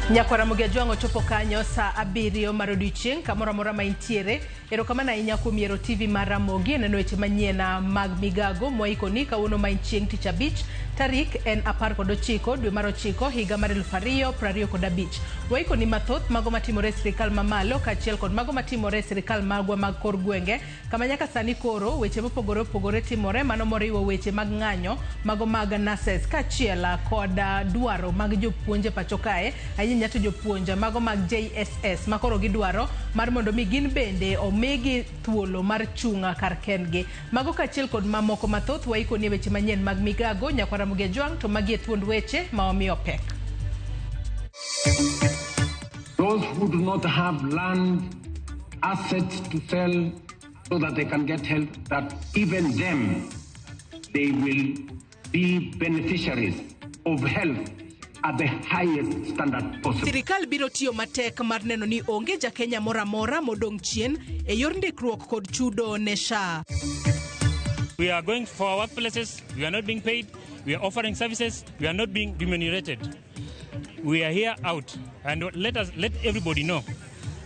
Nyakwara Ramogi Ajwang' ochopo kanyo saa abiriyo mar odiochieng' kamoro amora ma intiere. Erokamano ahinya kuom yiero TV mar Ramogi e neno weche manyien mag migago mwaikoni kawuono ma en chieng' tich abich tarik en 19 dwe mar ochiko higa mar 2025. Waikoni mathoth mago matimore e sirikal mamalo kaachiel kod mago matimore e sirikal magwa mag kor gwenge kama nyaka sani koro weche mopogore opogore timore mano moriwo weche mag ng'anyo mago mag nurses kaachiel kod dwaro mag jopuonj e pacho kae ahinya to jopuonj mago mag JSS makoro gidwaro mar mondo mi gin bende omigi thuolo mar chung' kar kendgi. Mago kaachiel kod mamoko mathoth waikoni e weche manyien mag migago nyakwar Ramogi Ajwang' to magi e thuond weche ma wamiyo pek. Those who do not have land, assets to sell so that they can get help, that even them, they will be beneficiaries of health at the highest standard possible. Sirikal biro tiyo matek mar neno ni onge ja Kenya moro amora modong' chien e yor ndikruok kod chudo ne SHA. We are going for our workplaces, we are not being paid, we are offering services, we are not being remunerated. We are here out, and let everybody know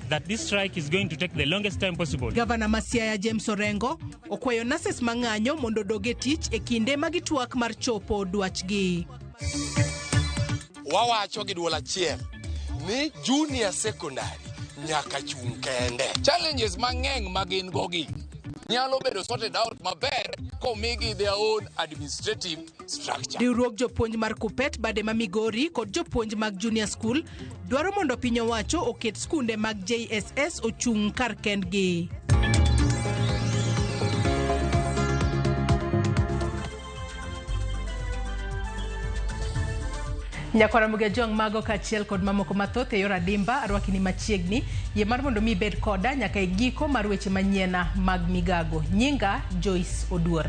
that this strike is going to take the longest time possible. Gavana ma Siaya James Orengo okwayo nurses mang'anyo mondo odog e tich e kinde ma gitwak mar chopo dwachgi. Wawacho gi duol achiel ni junior secondary nyaka chung' kende. Challenges mang'eny ma gin go gi nyalo bedo sorted out maber komigi their own administrative structure. Riwruog jopuonj mar Kuppet bade ma Migori kod jopuonj mag junior school dwaro mondo piny owacho oket skunde mag JSS ochung' kar kendgi. Nyakwar Ramogi Ajwang' mago kaachiel kod mamoko mathoth e yor adimba arwaki ni machiegni yie mar mondo mi ibed koda nyaka e giko mar weche manyien mag migago. Nyinga Joyce Oduor.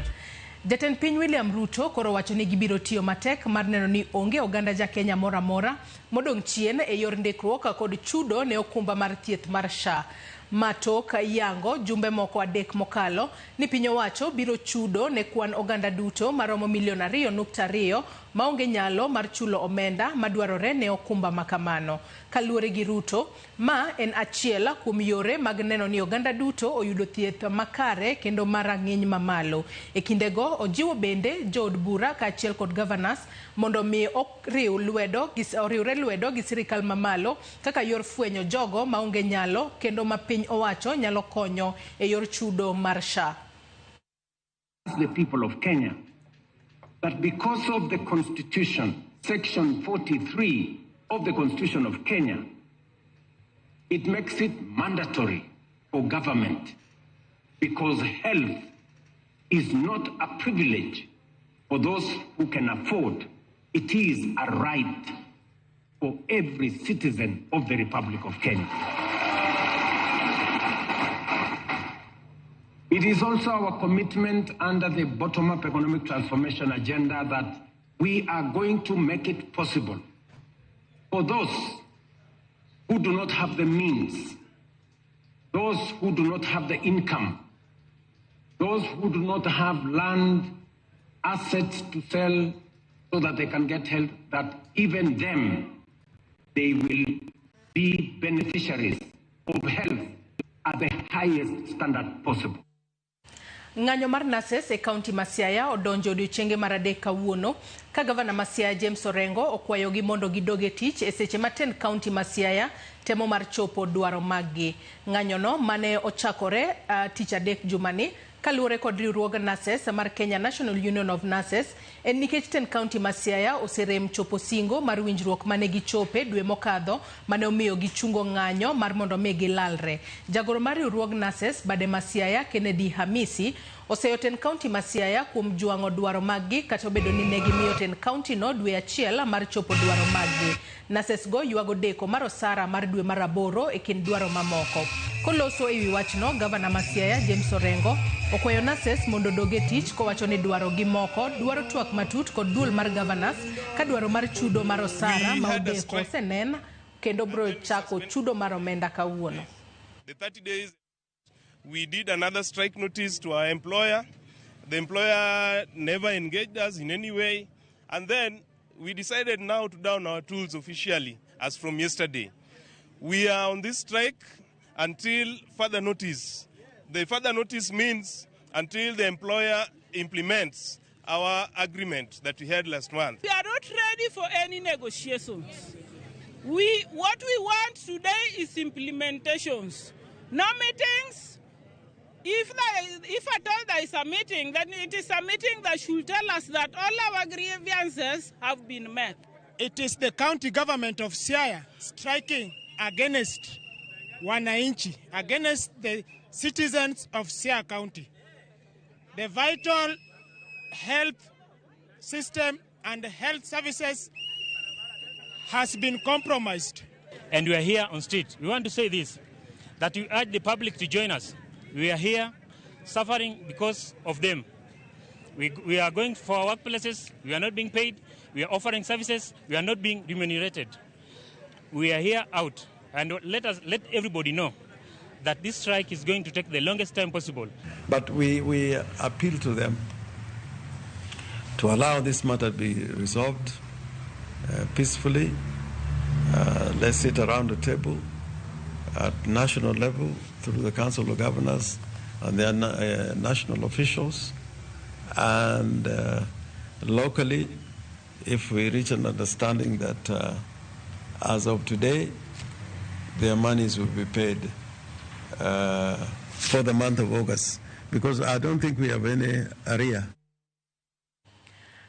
Jatend piny William Ruto koro wacho ni gibiro tiyo matek mar neno ni onge oganda ja Kenya moro amora modong' chien e yor ndikruok kod chudo ne okumba mar thieth mar SHA. Ma tok yango jumbe moko adek mokalo ni piny owacho biro chudo ne kwan oganda duto maromo milion 2.2 maonge nyalo mar chulo omenda madwarore ne okumba makamano. Kaluwore gi Ruto, ma en achiel kuom yore mag neno ni oganda duto oyudo thieth makare kendo mar rang'iny mamalo. E kindego ojiwo bende jood bura kaachiel kod governors mondo mi oriwre lwedo gi sirikal mamalo kaka yor fwenyo jogo maonge nyalo kendo ma piny owacho nyalo konyo e yor chudo mar SHA. The people of Kenya that because of the Constitution, Section 43 of the Constitution of Kenya, it makes it mandatory for government because health is not a privilege for those who can afford. It is a right for every citizen of the Republic of Kenya. It is also our commitment under the bottom-up economic transformation agenda that we are going to make it possible for those who do not have the means, those who do not have the income, those who do not have land, assets to sell so that they can get help, that even them, they will be beneficiaries of health at the highest standard possible. Ng'anyo mar nurses e kaunti ma Siaya odonjo odiochienge mar adek kawuono ka gavana ma Siaya James Orengo okwayogi mondo gidog e tich e seche ma tend kaunti ma Siaya temo mar chopo dwaro maggi. Ng'anyono mane ochakore tich adek jumani kaluwore kod riwruog nurses mar Kenya National Union of Nurses en nikech tend kaunti ma Siaya oserem chopo singo mar winjruok mane gichope dwe mokadho mane omiyo gichungo ng'anyo mar mondo mi gilalre. Jagoro mar riwruog nurses bade ma Siaya Kennedy Hamisi oseyo tend kaunti ma Siaya kuom jwang'o dwaro maggi kata obedo ni ne gimiyo tend kaunti no dwe achiel mar chopo dwaro maggi. Nurses go ywago deko mar osara mar dwe mar aboro e kind dwaro mamoko. Koloso ewi wachno, gavana ma Siaya James Orengo okwayo nurses mondo odog e tich kowacho ni dwaro gi moko dwaro twak matut kod duol mar governors ka dwaro mar chudo mar osara ma odeko osenen kendo bro chako chudo mar omenda kawuono. The 30 days we did another strike notice to our employer. The employer never engaged us in any way, and then we decided now to down our tools officially. as from yesterday. We are on this strike until further notice. The further notice means until the employer implements our agreement that we had last month. We are not ready for any negotiations. What we want today is implementations. No meetings. If at all there is a meeting, then it is a meeting that should tell us that all our grievances have been met. It is the county government of Siaya striking against wananchi, against the citizens of Siaya County. The vital health system and health services has been compromised. And we are here on street. We want to say this, that we urge the public to join us. We are here suffering because of them. We are going for our workplaces. We are not being paid. We are offering services. We are not being remunerated. We are here out. And let everybody know that this strike is going to take the longest time possible. But we appeal to them to allow this matter to be resolved peacefully. Let's sit around the table at national level through the Council of Governors and their national officials, and locally, if we reach an understanding that as of today, their monies will be paid for the month of August, because I don't think we have any area.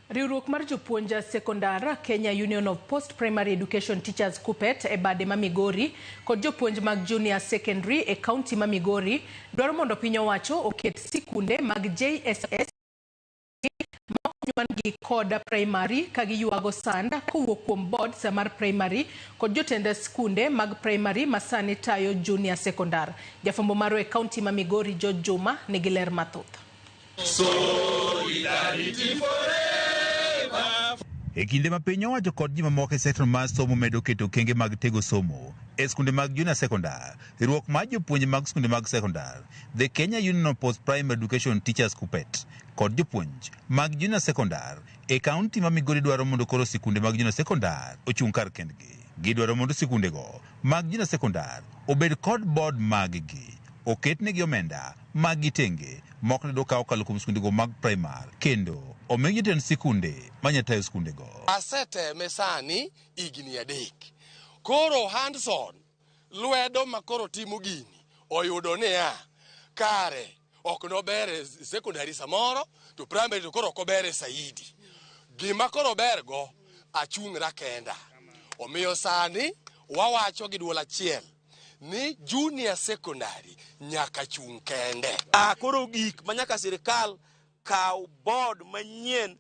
Riwruok mar jopuonj sekondar Kenya Union of Post Primary Education Teachers KUPPET e bade ma Migori kod jopuonj mag junior secondary e kaunti ma Migori dwaro mondo piny owacho oket sikunde mag JSS ma onyuandgi kod primary ka giywago sand kowuok kuom boards mar primary kod jotend skunde mag primary ma sani tayo junior secondar. Jafwambo marwa e kaunti ma Migori George Juma nigi ler mathoth. Solidarity forever. E kinde ma piny owacho kod ji mamoko e sekta mar somo medo keto okenge mag tego somo e skunde mag junior secondar, riwruok mar jopuonj mag skunde mag sekondar, The Kenya Union of Post Primary Education Teachers KUPPET, kod jopuonj mag junior secondar e kaunti ma Migori dwaro mondo koro sikunde mag junior secondar ochung' kar kendgi. Gidwaro mondo sikundego mag junior secondar obed kod board mag-gi, oketnegi omenda mag gitenge mok ne dokaw kokalo kuom skundego mag primar, kendo omigi jotend sikunde manyatayo skundego. Aseteme sani higni 3. Koro Hanson lwedo ma koro timo gini oyudo niya kare ok nobere secondary samoro to primary to koro ok obere saidi. Gima koro bergo achung'ra kenda. Omiyo sani wawacho gi duol achiel ni junior secondary nyaka chung' kende. Koro gik ma nyaka sirikal kaw board manyien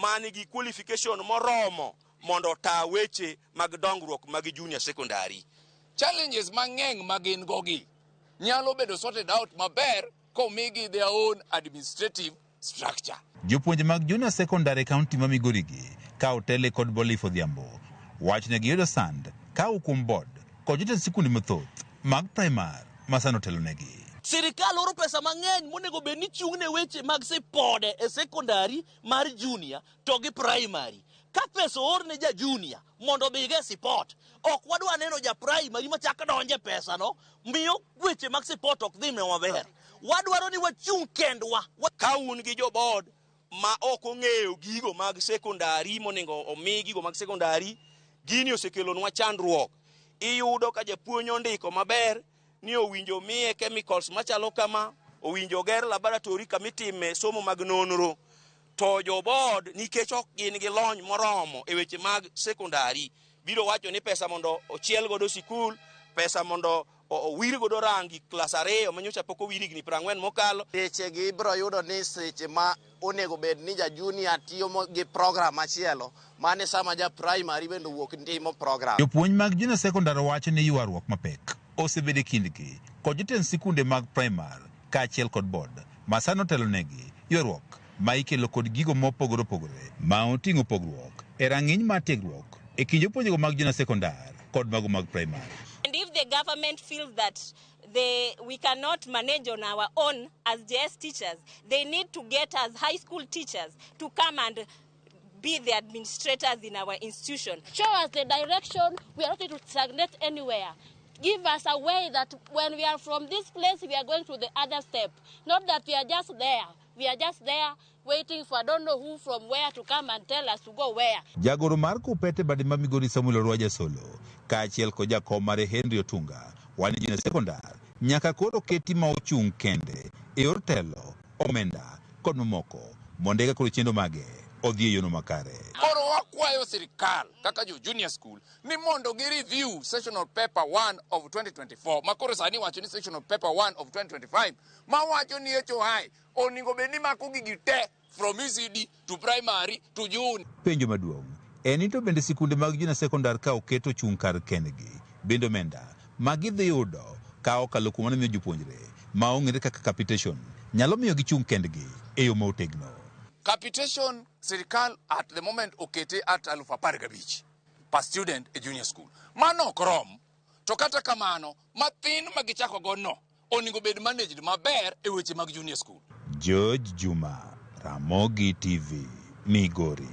manigi qualification moromo mondo ota weche mag dongruok mag junior secondary. Challenges mang'eny ma gin go gi nyalo bedo sorted out maber komigi their own administrative structure. Jopuonj mag junior secondary kaunti ma Migori gi ka otele kod Bolif Odhiambo wach ne giyudo sand ka kuom board kod jotend sikunde mathoth mag primar ma sani otelonegi. Sirikal oro pesa mang'eny monego bed ni chung' ne weche mag sipode e secondary mar junior to gi primary. Ka pesa oor ne ja junior mondo odhigo e sipot, ok wadwa neno ja primary machak donje pesa no, miyo weche mag sipot ok dhi maber. Wadwaro ni wachung' kendwa. Ka un gi jo board ma ok ong'eyo gigo mag secondary monego omi gigo mag secondary, gini osekelonwa chandruok. Iyudo ka japuonj ondiko maber ni owinjo miye chemicals machalo kama, owinjo ger laboratory kamitime somo mag nonro, to jo board nikech ok gin gi lony moromo e weche mag secondary biro wacho ni pesa mondo ochiel godo sikul, pesa mondo owir godo rangi klas 2 manyocha pok owir higni 40 mokalo. Seche gi ibiro yudo ni seche ma onego bed ni ja junior tiyo gi program machielo, mane sama ja primary bende owuok timo program. Jopuonj mag junior secondary wacho ni ywaruok mapek osebedo e kindgi kod jotend sikunde mag primar kaachiel kod board ma sani otelonegi, ywaruok ma ikelo kod gigo mopogore opogore ma oting'o pogruok e rang'iny mar tiegruok e kind jopuonjego mag junior secondar kod mago mag primar. And if the government feels that we cannot manage on our own as JS teachers, they need to get us high school teachers to come and be the administrators in our institution. Show us the direction. We are not going to stagnate anywhere. Give us a way that when we are from this place, we are going to the other step. Not that we are just there. We are just there waiting for I don't know who from where to come and tell us to go where. Jagoro mar Kupete bade ma Migori Samuel Orwa Jasolo kaachiel kod jakom mare Henry Otunga wani junior sekondar nyaka koro keti ma ochung' kende e yor telo, omenda kod mamoko mondo eka koro chenro mage odhi e yono makare. Koro wakwayo sirikal kaka jo junior school ni mondo gi review sessional paper 1 of 2024 ma koro sani wacho ni sessional paper 1 of 2025 ma wacho ni HOI onego bed ni mako gigi te from ECD to primary to junior. Penjo maduong' en ni to bende sikunde mag junior sekondar ka oket ochung' kar kendgi, bende omenda ma gidhi yudo ka okalo kuom mano miyo jopuonjre ma ong'ere kaka capitation nyalo miyo gichung' kendgi e yo ma otegno. Capitation sirikal at the moment okete at 15,000 per student e junior school. Mano ok rom, to kata kamano mathin ma gichako go no onego bed managed maber e weche mag junior school. George Juma, Ramogi TV, Migori.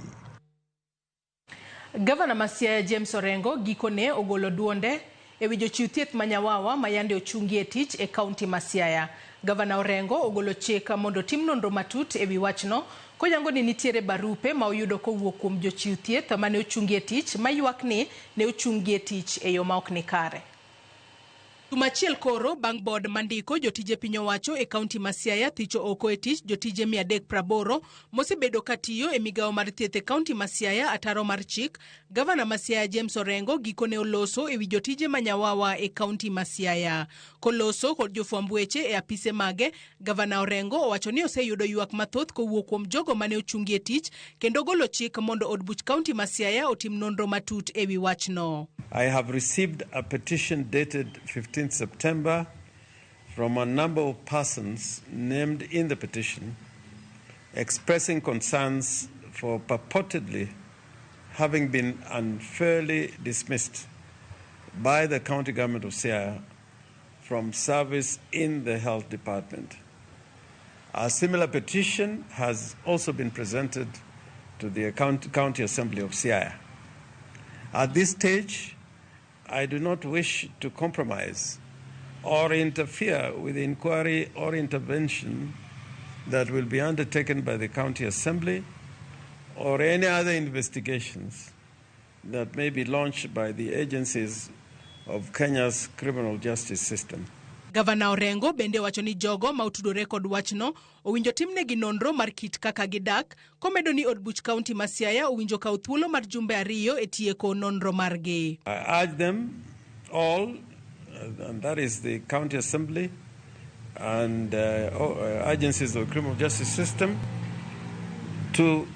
Gavana ma Siaya James Orengo gikone ogolo duonde ewi jochiw thieth ma Nyawawa ma yande ochungi e tich e kaunti ma Siaya. Gavana Orengo ogolo chik mondo tim nonro matut ewi wachno koyango ni nitiere barupe ma oyudo kowuok kuom jochiw thieth mane ochungi e tich maywak ni ne ochungi e tich e yo ma ok ni kare. Juma achiel koro bang' bod mandiko jotije piny owacho e kaunti ma Siaya thicho oko e tich jotije 380 mosebedo katiyo e migawo mar thieth e kaunti ma Siaya ataro mar chik. Gavana ma Siaya James Orengo gikone oloso ewi jotije ma Nyawawa e kaunti ma Siaya. Koloso kod jofwamb weche e apise mage, Gavana Orengo owacho ni oseyudo ywak mathoth kowuok kuom jogo mane ochungi e tich kendo golo chik mondo od buch kaunti ma Siaya otim nonro matut ewi wachno. I have received a petition dated 15th September from a number of persons named in the petition expressing concerns for purportedly having been unfairly dismissed by the county government of Siaya from service in the health department. A similar petition has also been presented to the County Assembly of Siaya. At this stage, I do not wish to compromise or interfere with inquiry or intervention that will be undertaken by the County Assembly or any other investigations that may be launched by the agencies of Kenya's criminal justice system. Gavana Orengo bende wacho ni jogo ma otudore kod wachno owinjo timnegi nonro mar kit kaka gidak, komedo ni od buch kaunti ma Siaya owinjo kaw thuolo mar jumbe 2 e tieko nonro margi. I urge them all, and that is the County Assembly and agencies of the criminal justice system, to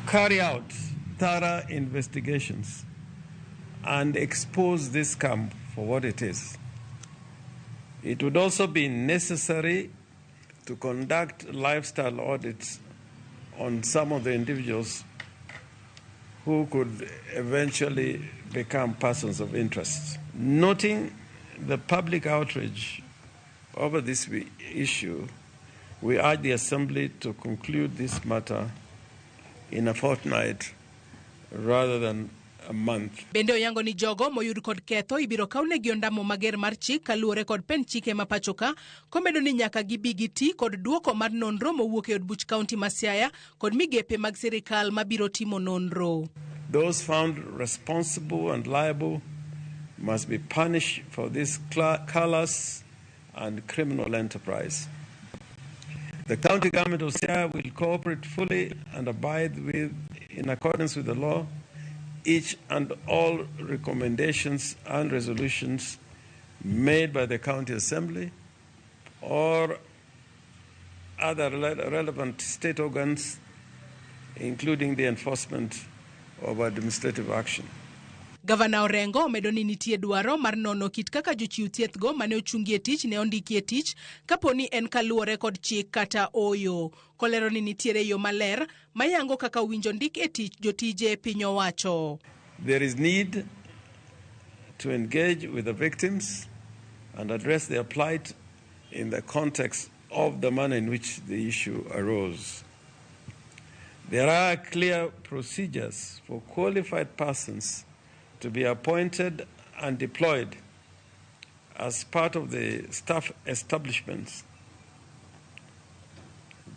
carry out thorough investigations and expose this scam for what it is. It would also be necessary to conduct lifestyle audits on some of the individuals who could eventually become persons of interest. Noting the public outrage over this issue, we urge the Assembly to conclude this matter in a fortnight rather than a month. Bende oyango ni jogo moyud kod ketho ibiro kawnegi ondamo mager mar chik kaluwore kod pen chike ma pacho ka, komedo ni nyaka gibi giti kod duoko mar nonro mowuok e od buch kaunti ma Siaya kod migepe mag sirikal mabiro timo nonro. Those found responsible and liable must be punished for this callous and criminal enterprise. The county government of Siaya will cooperate fully and abide with, in accordance with the law, each and all recommendations and resolutions made by the county assembly or other relevant state organs, including the enforcement of administrative action. Gavana Orengo omedo ni nitie dwaro mar nono kit kaka jochiw thieth go mane ochungi e tich ne ondiki e tich kapo ni en kaluwore kod chik kata oyo. Kolero ni nitiere yo maler mayango kaka owinjo ndik e tich jotije piny owacho. There is need to engage with the victims and address their plight in the context of the manner in which the issue arose. There are clear procedures for qualified persons to be appointed and deployed as part of the staff establishments.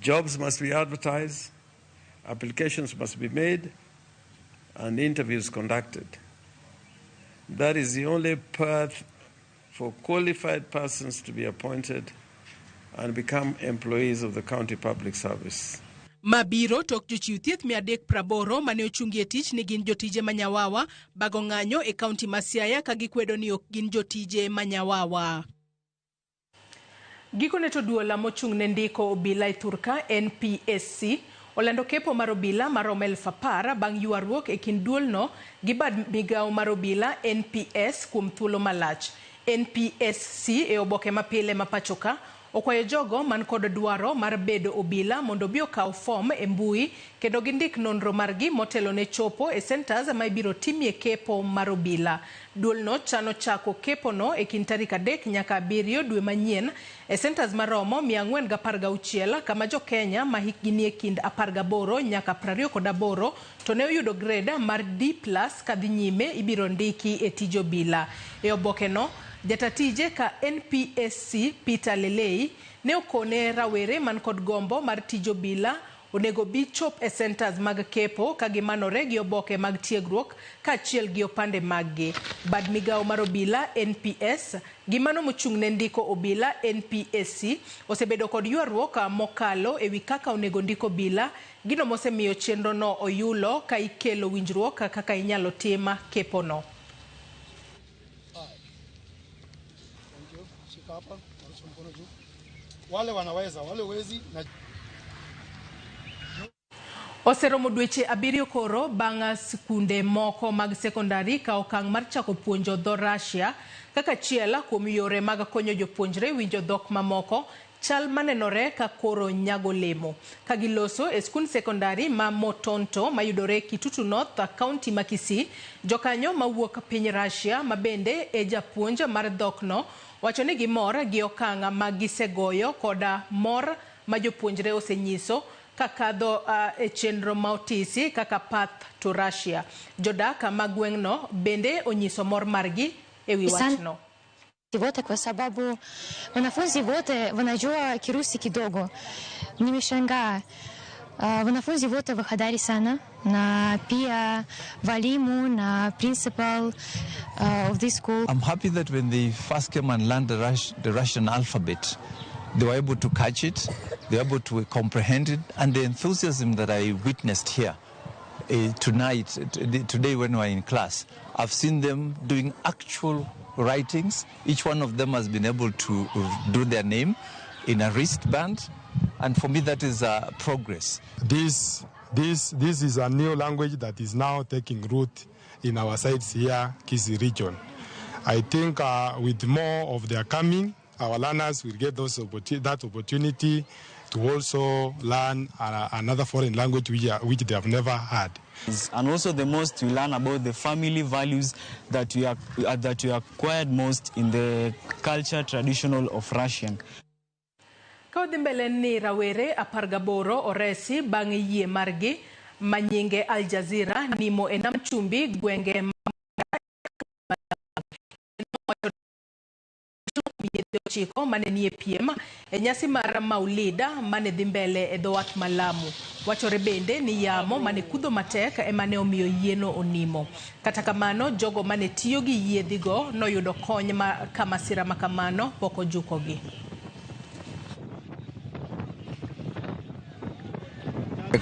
Jobs must be advertised, applications must be made, and interviews conducted. That is the only path for qualified persons to be appointed and become employees of the county public service. Mabiro tok jochiw thieth 380 mane ochungi e tich ni gin jotije manyawawa bago ng'anyo e kaunti ma Siaya ka gikwedo ni ok gin jotije manyawawa. Gikone to duola mochung' ne ndiko obila e thurka NPSC olando kepo mar obila maromo 10,000 bang' ywaruok e kind duolno gi bad migawo mar obila NPS kuom thuolo malach. NPSC e oboke mapile ma pachoka okwayo jogo man kod dwaro mar bedo obila mondo obi okaw fom e mbui kendo gindik nonro margi motelo ne chopo e centers ma ibiro timie kepo mar obila. Duolno chano chako kepono e kind tarik 3 nyaka 7 dwe manyien e centers maromo 416 kama jo Kenya ma hikgi nie kind 18 nyaka 28 to ne oyudo grade mar D+ kadhi nyime ibiro ndiki e tij obila. E obokeno jatatije ka NPSC Peter Lelei ne okone rawere man kod gombo mar tij obila onego bi chop e centers mag kepo ka gimanore gi oboke mag tiegruok kaachiel gi opande maggi. Bad migawo mar obila NPS gi mano mochung' ne ndiko obila NPSC osebedo kod ywaruok mokalo ewi kaka onego ndik obila, gino mosemiyo chenrono oyulo ka ikelo winjruok kaka inyalo tim kepono. Wale wanaweza, wale wezi na... Oseromo dweche 7 koro bang' skunde moko mag sekondari ka okang' mar chako puonjo dho Russia kaka achiel kuom yore mag konyo jopuonjre winjo dhok mamoko, chal manenore ka koro nyago lemo. Ka giloso e skund sekondari ma Motonto mayudore Kitutu North, kaunti ma Kisii, jokanyo mawuok piny Russia ma bende e japuonj mar dhokno wacho ni gimor gi okang' ma gisegoyo koda mor ma jopuonjre osenyiso kakadho e chenro ma otisi kaka Path to Russia. Jodak ma gweng'no bende onyiso mor margi ewi wachno. Wote kwa sababu wanafunzi wote wanajua Kirusi kidogo. Nimeshangaa. Wanafunzi wote wahadari sana na pia walimu na principal of this school. I'm happy that when they first came and learned the Russian alphabet, they were able to catch it, they were able to comprehend it, and the enthusiasm that I witnessed here today when we were in class, I've seen them doing actual writings. Each one of them has been able to do their name in a wristband, and for me that is a progress. This is a new language that is now taking root in our sites here, Kisii region. I think with more of their coming, our learners will get that opportunity to also learn another foreign language which they have never had. And also the most we learn about the family values that we acquired most in the culture traditional of Russian. Ka odhi mbele ni rawere 18 oresi bang' yie margi manyinge Al Jazeera nimo e nam chumbi gwenge ochiko mane nie piem e nyasi mar Maulida mane dhi mbele e dho wath ma Lamu. Wachore bende ni yamo mane kudho matek ema ne omiyo yieno onimo. Kata kamano, jogo mane tiyo gi yiedhigo noyudo kony ka masira ma kamano pok ojukogi.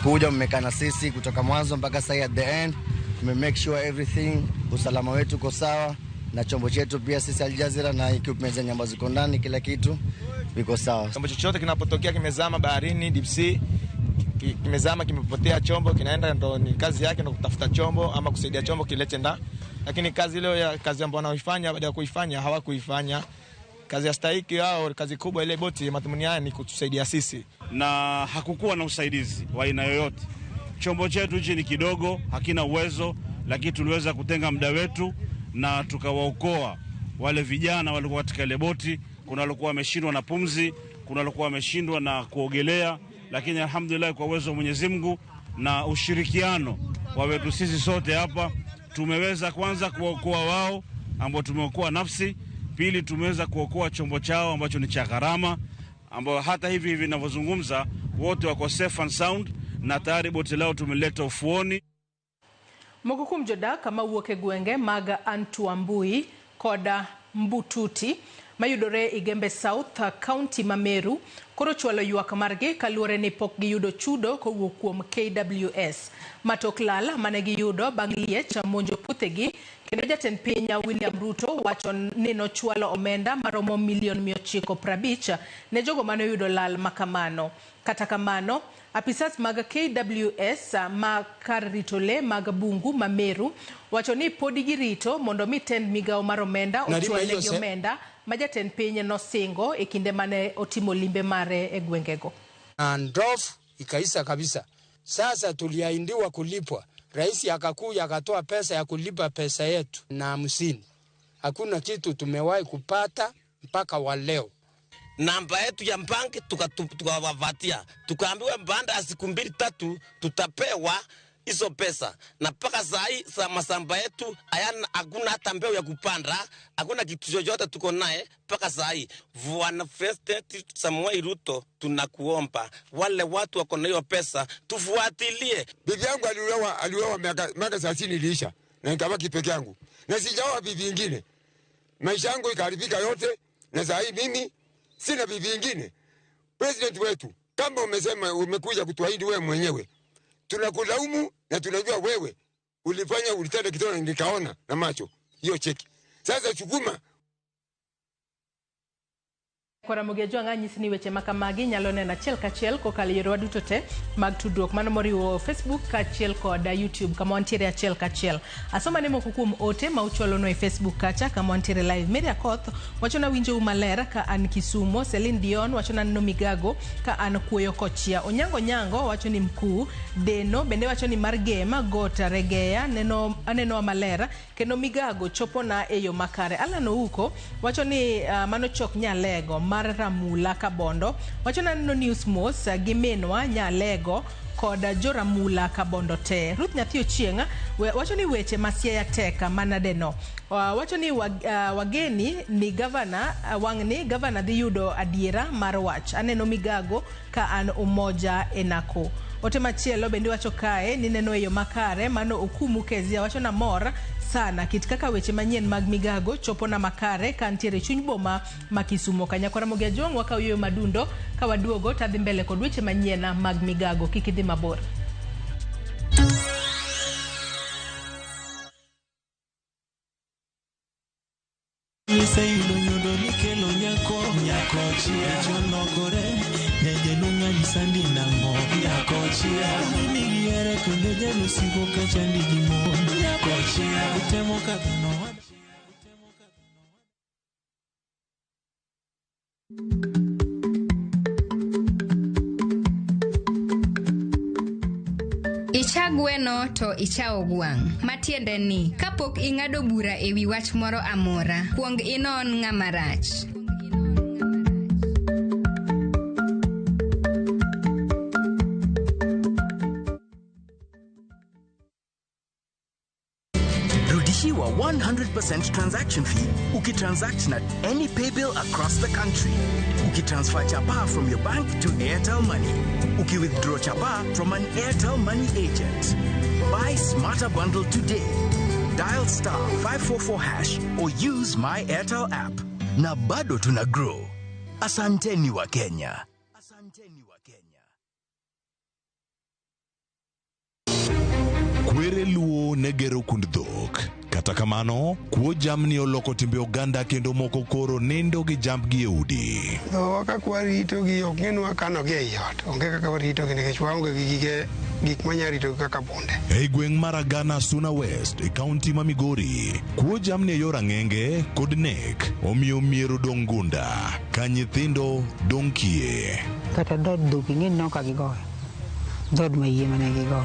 Kuja mmekaa na sisi kutoka mwanzo mpaka sasa at the end, we make sure everything, usalama wetu uko sawa na chombo chetu pia sisi Al Jazeera na equipment zenye ambazo ziko ndani, kila kitu viko sawa. Chombo chochote kinapotokea kimezama baharini, deep sea, kimezama kimepotea chombo, kinaenda ndo ni kazi yake ndo kutafuta chombo ama kusaidia chombo kilete nda. Lakini kazi leo ya kazi ambayo wanaoifanya baada ya kuifanya hawakuifanya. Kazi ya stahiki au kazi kubwa ile boti madhumuni yake ni kutusaidia sisi. Na hakukuwa na usaidizi wa aina yoyote. Chombo chetu hichi ni kidogo, hakina uwezo, lakini tuliweza kutenga muda wetu na tukawaokoa wale vijana walikuwa katika ile boti. Kuna walikuwa wameshindwa na pumzi, kuna walikuwa wameshindwa na kuogelea, lakini alhamdulillah kwa uwezo wa Mwenyezi Mungu na ushirikiano wa wetu sisi sote hapa tumeweza kwanza kuwaokoa wao ambao tumeokoa nafsi, pili tumeweza kuokoa chombo chao ambacho ni cha gharama, ambao hata hivi hivi ninavyozungumza wote wako safe and sound na tayari boti lao tumeleta ufuoni. Moko kuom jodak mawuok e gwenge mag Antuambui koda Mbututi mayudore Igembe South, kaunti ma Meru, koro chwalo ywak margi kaluwore ni pok giyudo chudo kowuok kuom KWS. Matok lal mane giyudo bang' liech monjo puothegi, kendo jatend piny William Ruto wacho ni nochwalo omenda maromo milion 950 ne jogo mane oyudo lal makamano. Kata kamano, apisas mag KWS ma kar rito le mag bungu ma Meru wacho ni podi girito mondo mi tend migawo mar omenda ochwalnegi omenda ma jatend piny nosingo e kinde mane otimo limbe mare e gwengego. Na ndovu ikaisha kabisa. Sasa tuliahidiwa kulipwa, rais akakuja akatoa pesa ya kulipa pesa yetu na 50. Hakuna kitu tumewahi kupata mpaka wa leo. Namba yetu ya banki tukawapatia, tukaambiwa baada ya siku mbili tatu tutapewa hizo pesa, na mpaka saa hii sa mashamba yetu hayana, hakuna hata mbegu ya kupanda, hakuna kitu chochote tuko naye mpaka saa hii. Bwana President Samoei Ruto, tunakuomba wale watu wako na hiyo pesa tufuatilie. Bibi yangu aliuawa miaka 30 iliisha, na nikabaki peke yangu na sijaoa bibi ingine. Maisha yangu ikaharibika yote, na saa hii mimi sina bibi ingine. President wetu, kama umesema umekuja kutuahidi wewe mwenyewe, tunakulaumu na tunajua wewe ulifanya, ulitenda kitendo, nikaona na macho hiyo cheki. Sasa chukuma Ramogi Ajwang' anyisi ni weche makamagi nyalo neno achiel kachiel kokalo e yorewa duto te mag tudruok, mano moriwo Facebook kaachiel kod YouTube kama wantiere achiel kachiel. Asoma ne moko kuom ote ma uchwalonwa e Facebook kacha kama wantiere live. Mary Akoth wachona winjou maler ka an Kisumo. Celine Dion wachona neno migago ka an Kuoyo Kochia. Onyango Nyango wacho ni mkuu. Deno bende wacho ni mar Gema Got Regeya neno anenowa maler kendo migago chopona e yo makare. Alan Ouko wacho ni mano chok Nyalego mar Ramula Kabondo wacho ni aneno news mos gi minwa Nyalego kod joramula Kabondo te. Ruth Nyathi Ochieng' wacho ni weche ma Siaya tek manade no. Wacho ni wageni ni gavana wang' ni gavana dhi yudo adiera mar wach. Aneno migago ka an Umoja enako. Ote machielo bende wacho kae ni neno e yo makare mano Okumu Kezia wacho na mor sana kit kaka weche manyien mag migago chopo na makare ka ntiere chuny boma ma Kisumo. Kanyakwa Ramogi Ajwang' wakaw yueyo madundo ka waduogo tadhi mbele kod weche manyien mag migago. Kik idhi mabor. Iseyudo nyodo mikelo nyako nyako chia cholokore nyajaluong' anyisa ni nang'o nyako chia migiere kendo jalusigo kachandi gi mon nyako chia utemo kadho nowada. Icha gweno to ichawo gwang'. Matiende ni, kapok ing'ado bura e wi wach moro amora, kuong inon ng'ama rach. Rudishiwa 100% transaction fee ukitransact na any paybill across the country. Ukitransfer chapa from your bank to Airtel Money. Ukiwithdraw chapa from an Airtel Money agent. Buy Smarter Bundle today. Dial *544# or use my Airtel app. Na bado tuna grow. Asanteni wa Kenya. Kwere Luo ne gero kund dhok. Kata kamano, kuo jamni oloko timbe oganda kendo moko koro nindo gi jambgi e udi. Dhowa kaka waritogi ok ng'e ni wakanogi ei ot. Onge kaka waritogi nikech waonge gi gige gik manya ritogi kaka bunde. Ei gweng' mar Agana Suna West e kaunti ma Migori, kuo jamni e yor ang'enge kod nek omiyo mier odong' gunda ka nyithindo dong' kiye. Kata dhood dhok ing'e ni nok gigoyo. Dhood mayie mane gigoyo.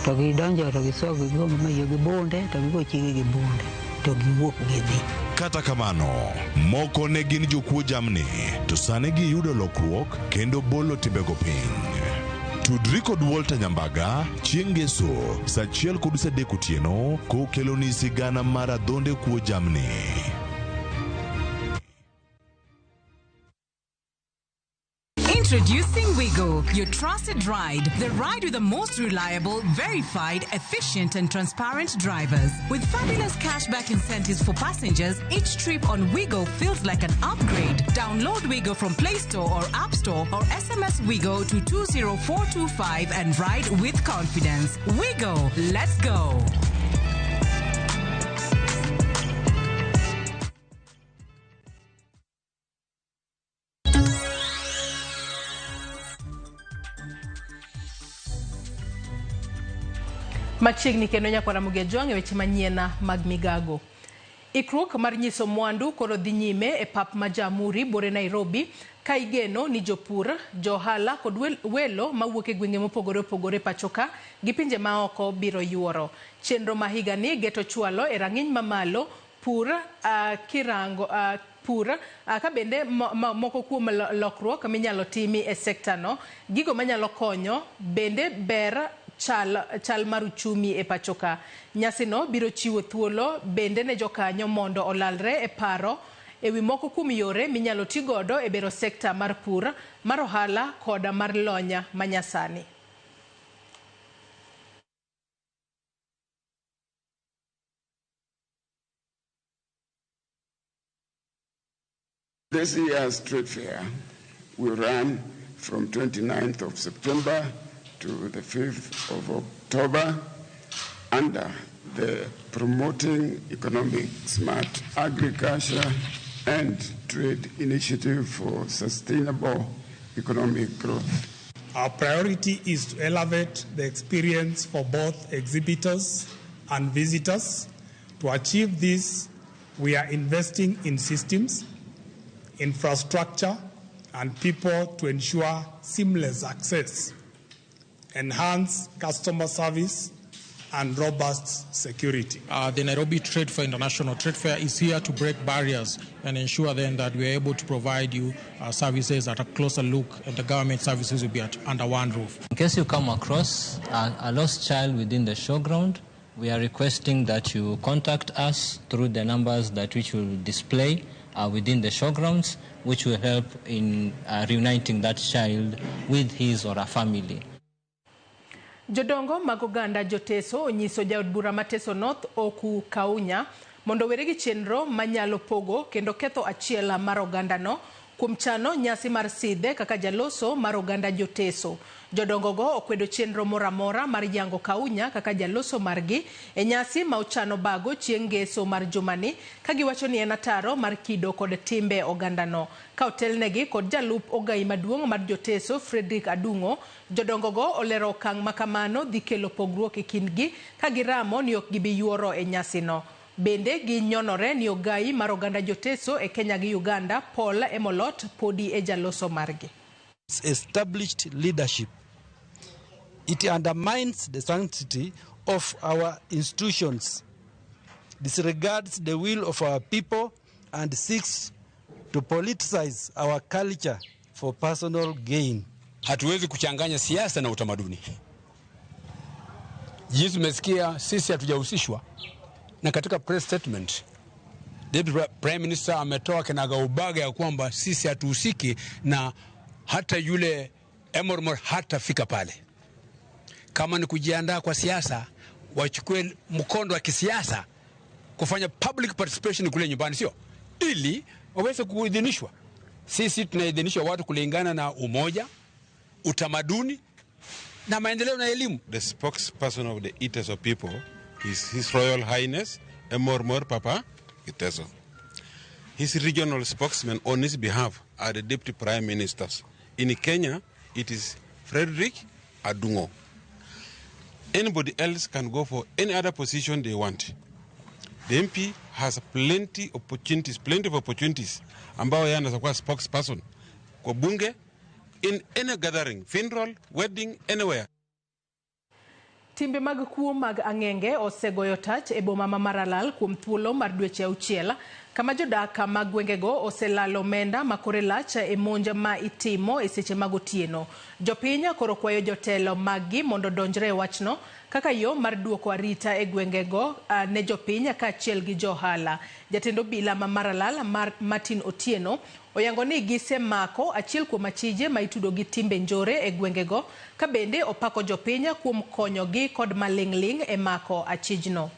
To gidonjo to gisogo gigo mayie gi bunde to gigo chiege gi bunde to giwuok gidhi. Kata kamano, moko ne gin jokuo jamni to sani giyudo lokruok kendo bolo timbego piny. Tudri kod Walter Nyambaga chieng' ngeso saa 1:30 otieno kokeloni sigana mar adhonde kuo jamni. Introducing Wigo, your trusted ride. The ride with the most reliable, verified, efficient, and transparent drivers. With fabulous cashback incentives for passengers, each trip on Wigo feels like an upgrade. Download Wigo from Play Store or App Store or SMS Wigo to 20425 and ride with confidence. Wigo, let's go. Machiegni kendo nyakwara Mugejwang' e weche manyien mag migago. Ikruok mar nyiso mwandu koro dhi nyime e pap ma Jamhuri bore Nairobi ka igeno ni jopur, johala kod welo mawuok e gwenge mopogore opogore pachoka gi pinje maoko biro yuoro. Chenro ma higani geto chwalo e rang'iny mamalo pur kirango pur ka bende moko kuom lokruok minyalo timi e sekta no, gigo manyalo konyo bende ber chal mar uchumi e pachoka. Nyasino biro chiwo thuolo bende ne jokanyo mondo olalre e paro ewi moko kuom yore minyalo ti godo e bero sekta mar pur, mar ohala koda mar lony manyasani. This year's trade fair will run from 29th of September to the 5th of October under the Promoting Economic Smart Agriculture and Trade Initiative for Sustainable Economic Growth. Our priority is to elevate the experience for both exhibitors and visitors. To achieve this, we are investing in systems, infrastructure, and people to ensure seamless access, enhance customer service, and robust security. The Nairobi Trade Fair International Trade Fair is here to break barriers and ensure then that we are able to provide you services at a closer look, and the government services will be under one roof. In case you come across a lost child within the showground, we are requesting that you contact us through the numbers that which will display within the showgrounds, which will help in reuniting that child with his or her family. Jodongo mag oganda Joteso onyiso jaod bura ma Teso North Oku Kaunya mondo were gi chenro manyalo pogo kendo ketho achiel mar ogandano kuom chano nyasi mar sidhe kaka jaloso mar oganda Joteso. Jodongo go okwedo chenro moro amora mar yango Kaunya kaka jaloso margi e nyasi ma ochano bago chieng' ngeso mar jumani ka giwacho ni en ataro mar kido kod timbe ogandano. Ka otelnegi kod jalup ogai maduong' mar Joteso Frederick Adung'o, jodongo go olero okang' makamano dhi kelo pogruok e kindgi ka giramo ni ok gibi yuoro e nyasino. Bende ginyonore ni ogai mar oganda Joteso e Kenya gi Uganda Paul Emolot podi e jaloso margi. Established leadership. It undermines the sanctity of our institutions, disregards the will of our people, and seeks to politicize our culture for personal gain. Hatuwezi kuchanganya siasa na utamaduni. Jinsi umesikia sisi hatujahusishwa, na katika press statement Deputy Prime Minister ametoa kinagaubaga ya kwamba sisi hatuhusiki na hata yule Emormor hatafika pale. Kama ni kujiandaa kwa siasa, wachukue mkondo wa kisiasa kufanya public participation kule nyumbani, sio ili waweze kuidhinishwa. Sisi tunaidhinishwa watu kulingana na umoja, utamaduni na maendeleo na elimu. The spokesperson of the Iteso people is His Royal Highness Emormor Papa Iteso. His regional spokesman on his behalf are the deputy prime ministers. In Kenya, it is Frederick Adungo. Anybody else can go for any other position they want. The MP has plenty of opportunities ambao yeye anaweza kuwa spokesperson kwa bunge, in any gathering, funeral, wedding, anywhere. Timbe mag kuo mag ang'enge osegoyo tach e boma ma Maralal kuom thuolo mar dweche auchiel, kama jodak mag gwengego oselalo omenda ma kore lach e monj ma itimo e seche mag otieno. Jopiny koro kwayo jotelo maggi mondo odonjre e wachno kaka yo mar duoko arita e gwengego ne jopiny kaachiel gi johala. Jatend obila ma Maralal mar Martin Otieno oyango ni gisemako achiel kuom achije ma itudo gi timbe njore e gwengego, ka bende opako jopiny kuom konyogi kod maling'ling' e mako achijno.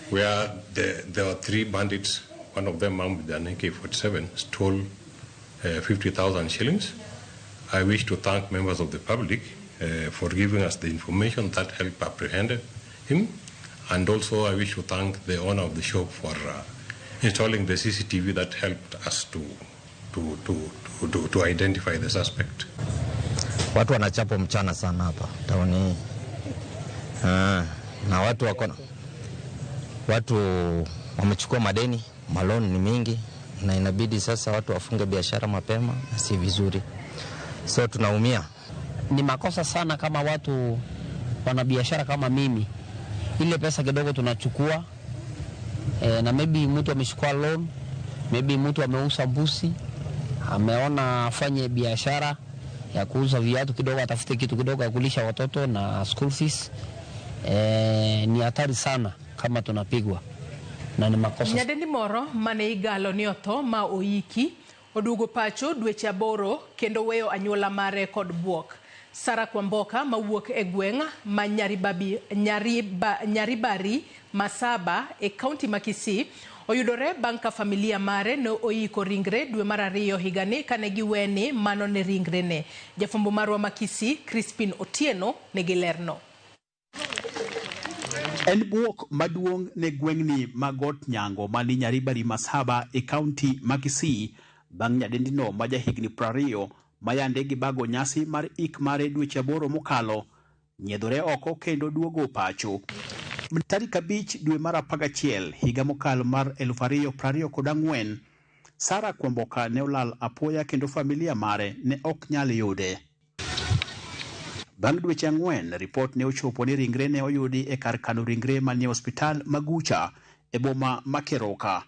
Where there were three bandits, one of them armed with an AK-47, stole 50,000 shillings. I wish to thank members of the public for giving us the information that helped apprehend him. And also I wish to thank the owner of the shop for installing the CCTV that helped us to identify the suspect. Watu wanachapo mchana sana hapa tauni hii. Na watu wako watu wamechukua madeni, maloni ni mingi na inabidi sasa watu wafunge biashara mapema na si vizuri. So tunaumia. Ni makosa sana kama watu wana biashara kama mimi. Ile pesa kidogo tunachukua na maybe mtu amechukua loan, maybe mtu ameuza mbuzi, ameona afanye biashara ya kuuza viatu kidogo, atafute kitu kidogo ya kulisha watoto na school fees. Ni hatari sana kama tunapigwa na ni makosa. Nyadendi moro mane igalo ni otho ma oiki oduogo pacho dweche 8 kendo weyo anyuola mare kod buok. Sara Kwamboka mawuok e gweng' ma Nyaribari Masaba e kaunti ma Kisii oyudore bang' ka familia mare ne oiko ringre dwe mar 2 higani kane giweni mano ne ringrene. Jafwambo marwa ma Kisii Crispin Otieno nigi lerno. En buok maduong' ne gweng'ni ma Got Nyango mani Nyaribari Masaba e kaunti ma Kisii bang' nyadendino ma jahigni 20 mayande gibago nyasi mar ik mare dweche 8 mokalo nyiedhore oko kendo duogo pacho. Tarik 5 dwe mar 11 higa mokalo mar 2024, Sara Kwamboka ne olal apoya kendo familia mare ne ok nyal yude. Bang' dweche 4, ripot ne ochopo ni ringre ne oyudi e kar kano ringre manie osiptal Magucha e boma ma Keroka.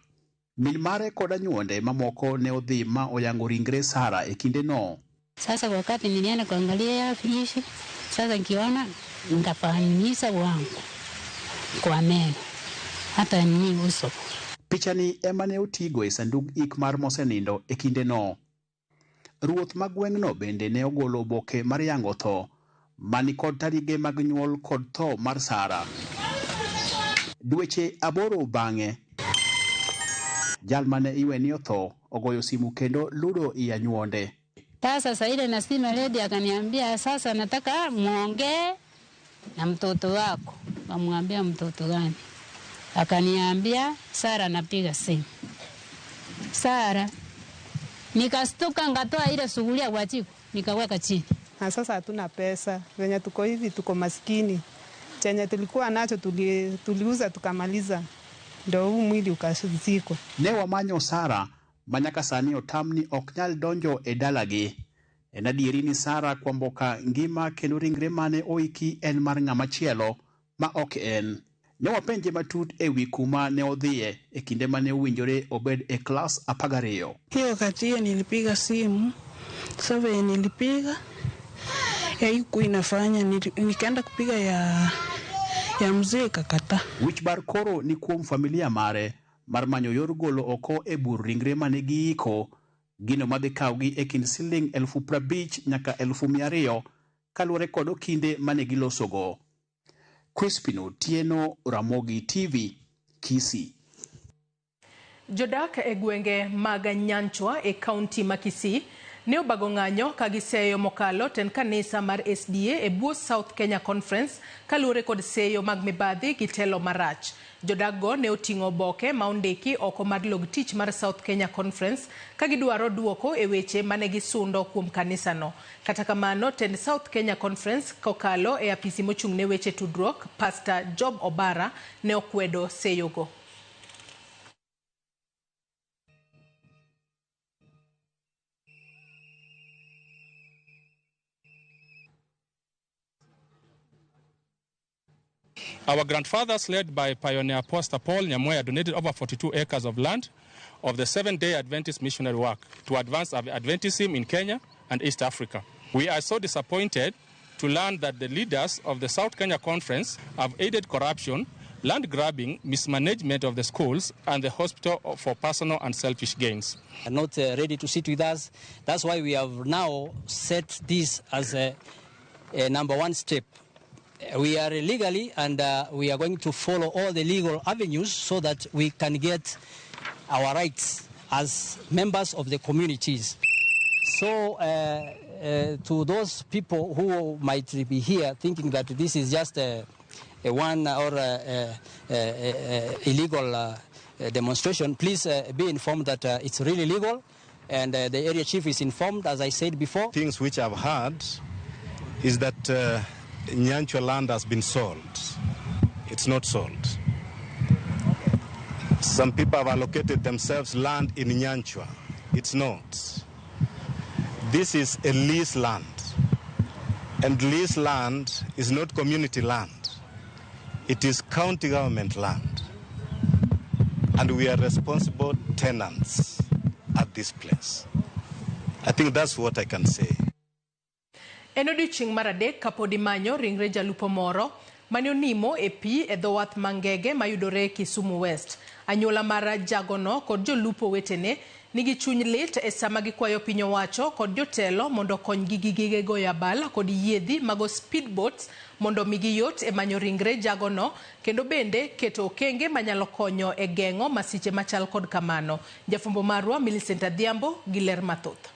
Min mare kod anyuonde mamoko ne odhi ma oyango ringre Sara e kindeno. Sasa wakati nilienda kuangalia hivi, sasa nikiona nikafahamisa wangu kwa meno hata ni uso. Pichani ema ne otigo e sandug ik mar mosenindo e kindeno. Ruoth ma gweng'no bende ne ogolo oboke mar yango tho mani kod tarige mag nyuol kod tho mar Sara. Dweche 8 bang'e, jal mane iwe ni otho ogoyo simu kendo ludo i anyuonde. Sasa ile nasima lady akaniambia sasa nataka muongee na mtoto wako. Kamwambia mtoto gani? Akaniambia Sara anapiga simu. Sara nikastuka ngatoa ile sugulia kwa jiko nikaweka chini. Na sasa hatuna pesa, venye tuko hivi tuko maskini. Chenye tulikuwa nacho tuliuza tukamaliza. Ndio huu mwili ukazikwa. Ne wamanyo Sara manyaka sani otamni ok nyal donjo e dalagi. En adieri ni Sara Kwamboka ngima kendo ringre mane oiki en mar ng'ama chielo ma ok en. Ne wapenje matut e wi kuma ne odhiye e kinde mane owinjore obed e klas 12. Hiyo wakati hiyo nilipiga simu, sasa nilipiga haikuwa inafanya, nikaenda kupiga ya mzee kakata. Wich bar koro ni kuom familia mare mar manyo yor golo oko e bur ringre mane giiko, gino madhi kawgi e kind siling 50,000 nyaka 200,000 kaluwore kod okinde mane gilosogo. Crispin Otieno, Ramogi TV, Kisii. Jodak e gwenge mag Nyanchwa e kaunti ma Kisii ne obago ng'anyo ka giseyo mokalo tend kanisa mar SDA e bwo South Kenya Conference kaluwore kod seyo mag mibadhi gi telo marach. Jodakgo ne oting'o oboke ma ondiki oko mar log tich mar South Kenya Conference ka gidwaro duoko e weche mane gisundo kuom kanisano. Kata kamano, tend South Kenya Conference kokalo e apisi mochung' ne weche tudruok, Pastor Job Obara ne okwedo seyogo. Our grandfathers, led by pioneer Pastor Paul Nyamweya, donated over 42 acres of land of the Seventh-day Adventist missionary work to advance Adventism in Kenya and East Africa. We are so disappointed to learn that the leaders of the South Kenya Conference have aided corruption, land grabbing, mismanagement of the schools and the hospital for personal and selfish gains. Are not ready to sit with us. That's why we have now set this as a number one step. We are legally, and we are going to follow all the legal avenues so that we can get our rights as members of the communities. So to those people who might be here thinking that this is just a one or a illegal demonstration, please be informed that it's really legal, and the area chief is informed, as I said before. Things which I've heard is that Nyanchwa land has been sold. It's not sold. Some people have allocated themselves land in Nyanchwa. It's not. This is a lease land. And lease land is not community land. It is county government land. And we are responsible tenants at this place. I think that's what I can say. En odiochieng' mar adek kapod imanyo ringre jalupo moro mane onimo e pi e dho wath Mangege mayudore Kisumu West. Anyuola mar jagono kod jolupo wetene nigi chuny lit e sama gikwayo piny owacho kod jotelo mondo okonygi gi gige goyo abal kod yiedhi mago speedboats mondo migi yot e manyo ringre jagono kendo bende keto okenge manyalo konyo e geng'o masiche machal kod kamano. Jafwambo marwa Millicent Adhiambo gi ler mathoth.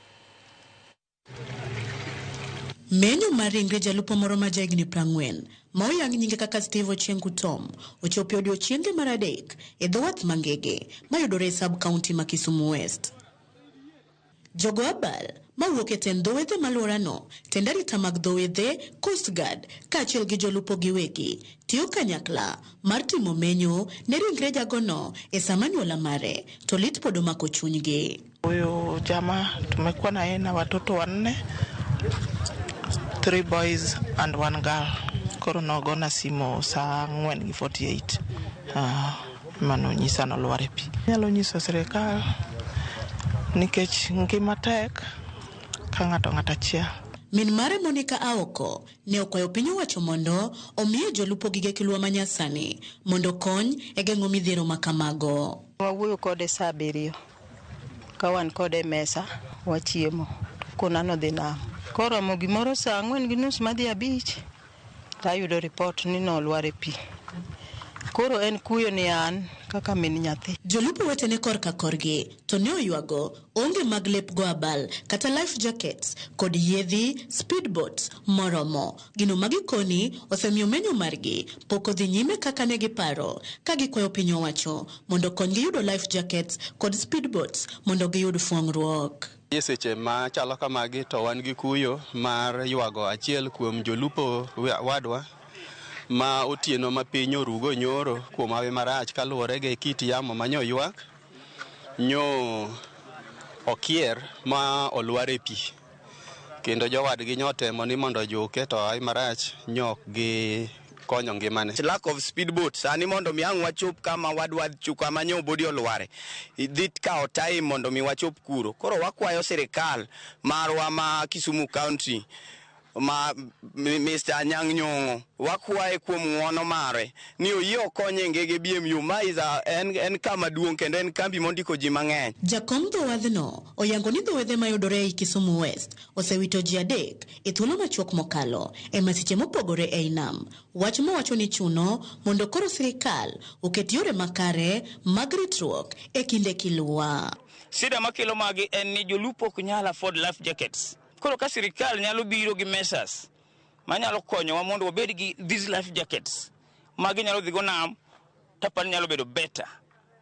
Menyo mar ringre jalupo moro ma jahigni 40 ma oyang nyinge kaka Steve Ochieng Kutom ochopo e odiochienge mar adek e dho wath Mangege mayudore e sub county ma Kisumu West. Jogo abal mawuok e tend dho wedhe malworano, tend arita mag dho wedhe, Coast Guard kaachiel gi jolupo giwegi tiyo kanyakla mar timo menyo ne ringre jagono e sama anyuola mare to lit pod omako chunygi. Huyu jamaa tumekuwa na yeye na watoto wanne, 3 boys and 1 girl. Koro nogona simo saa 4:48. Mano nyisa nolwar e pi. Nyalo nyiso sirikal nikech ngima tek ka ng'ato ng'ato achiel. Min mare Monica Aoko ne okwayo piny owacho mondo omiye jolupo gige kilwa manyasani mondo okony e geng'o midhiero ma kamago. Wawuoyo kode saa 7 ka wan kode e mesa wachiemo kona nodhi nam. Koromo gimoro saa 4:30 madhi 5 tayudo ripot ni nolwar e pi. Koro en kuyo ni an kaka min nyathi. Jolupo wetene korka korgi to ne oywago onge mag lep go abal kata life jackets kod yiedhi speedboats moromo. Gino magikoni osemiyo menyo margi pok odhi nyime kaka ne giparo ka gikwayo piny owacho mondo okonygi yudo life jackets kod speedboats mondo giyud fuong'ruok. E seche ma chalo kamagi to wan gi kuyo mar ywago achiel kuom jolupo wadwa ma otieno ma piny orugo nyoro kuom hawi marach kaluwore gi kit yamo ma nyo ywak nyo okier ma olwar e pi kendo jowadgi nyo temo ni mondo ojuke to hawi marach nyo ok gi konyo ngimane. Lack of speedboat sani mondo mi ang' wachop kama wadwa kama nyo bodi olware dhi kawo time mondo mi wachop kuro. Koro wakwayo sirikal marwa ma Kisumu County ma Mr. Anyang' Nyong'o wakwaye kuom ng'uono mare ni oyie okonye Ngege BMU ma is a, en kama duong' kendo en kambi mondiko ji mang'eny. Jakom dho wadhno oyango ni dho wedhe mayudore ei Kisumu West osewito ji 3 e thuolo machuok mokalo e masiche mopogore ei nam. Wach mowacho ni chuno mondo koro sirikal oket yore makare mag ritruok e kinde kiluwa. Shida makelo magi en ni jolupo ok nyal afford life jackets. Koro ka sirikal nyalo biro gi measures manyalo konyowa mondo wabed gi these life jackets magi nyalo dhigo nam, tapani nyalo bedo better.